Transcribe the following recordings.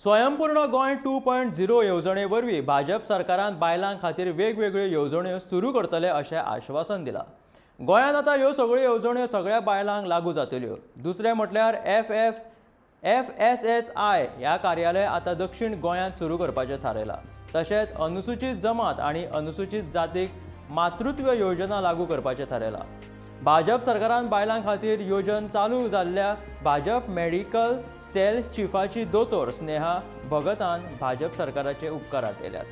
स्वयंपूर्ण गोंय 2.0 येवजणे वरवीं भाजप सरकारान बायलां खातीर वेगवेगळ्यो येवजण्यो सुरू करतले अशें आश्वासन दिलां. गोंयांत आतां ह्यो सगळ्यो येवजण्यो सगळ्या बायलांक लागू जातल्यो. दुसरें म्हटल्यार F F F S S I ह्या कार्यालय आतां दक्षिण गोंयांत सुरू करपाचें थारायलां. तशेंच अनुसूचीत जमात आनी अनुसूचीत जातीक मातृत्व योजना लागू करपाचें थारायलां. भाजप सरकारान बायलां खातीर योजन चालू जाल्ल्या भाजप मेडिकल सेल चिफाची दोतोर स्नेहा भगतान भाजप सरकाराचे उपकार आटयल्यात.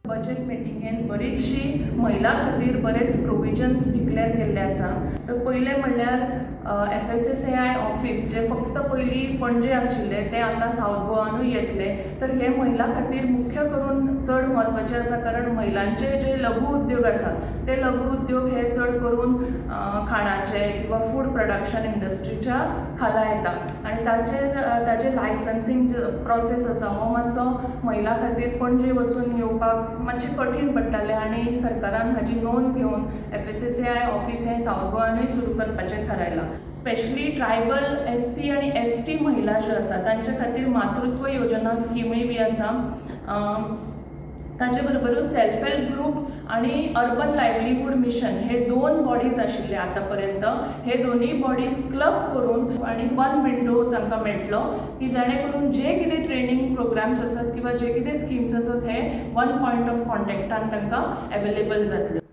बजेट मिटिंगेन बरीचशी महिला खातीर बरेच प्रोविजन्स डिक्लेअर केल्ले आसा. तर पयलें म्हणल्यार एफएसएसएआय ऑफिस जे फक्त पयलीं पणजे आशिल्लें तें आतां सावथ गोवानूय येतलें. तर हें महिला खातीर मुख्य करून चड म्हत्वाचें आसा, कारण महिलांचे जे लघु उद्योग आसात ते लघु उद्योग हे चड करून खाणाचे किंवा फूड प्रोडक्शन इंडस्ट्रीच्या खाला येता आनी ताचेर ताजें लायसन्सींग प्रोसेस आसा हो मातसो महिला खातीर पणजे वचून येवपाक मातशें कठीण पडटालें आनी सरकारान हाजी नोंद घेवन एफएसएसएआय ऑफीस हें सावथ गोवानूय सुरू करपाचें थारायलां. स्पेशली ट्रायबल, एससी आनी एसटी महिला ज्यो आसा तांचे खातीर मातृत्व योजना स्किमूय बी आसा. ताचे बरोबरूच सेल्फ हेल्प ग्रूप आनी अर्बन लायवलीहूड मिशन हे दोन बॉडीज आशिल्ले आतां पर्यंत, हे दोनूय बॉडीज क्लब करून आनी वन विंडो तांकां मेळटलो की जेणे करून जे कितें ट्रेनींग प्रोग्राम्स आसात किंवा जे कितें स्किम्स आसात हे वन पॉयंट ऑफ कॉन्टेक्टान तांकां एवेलेबल जातले.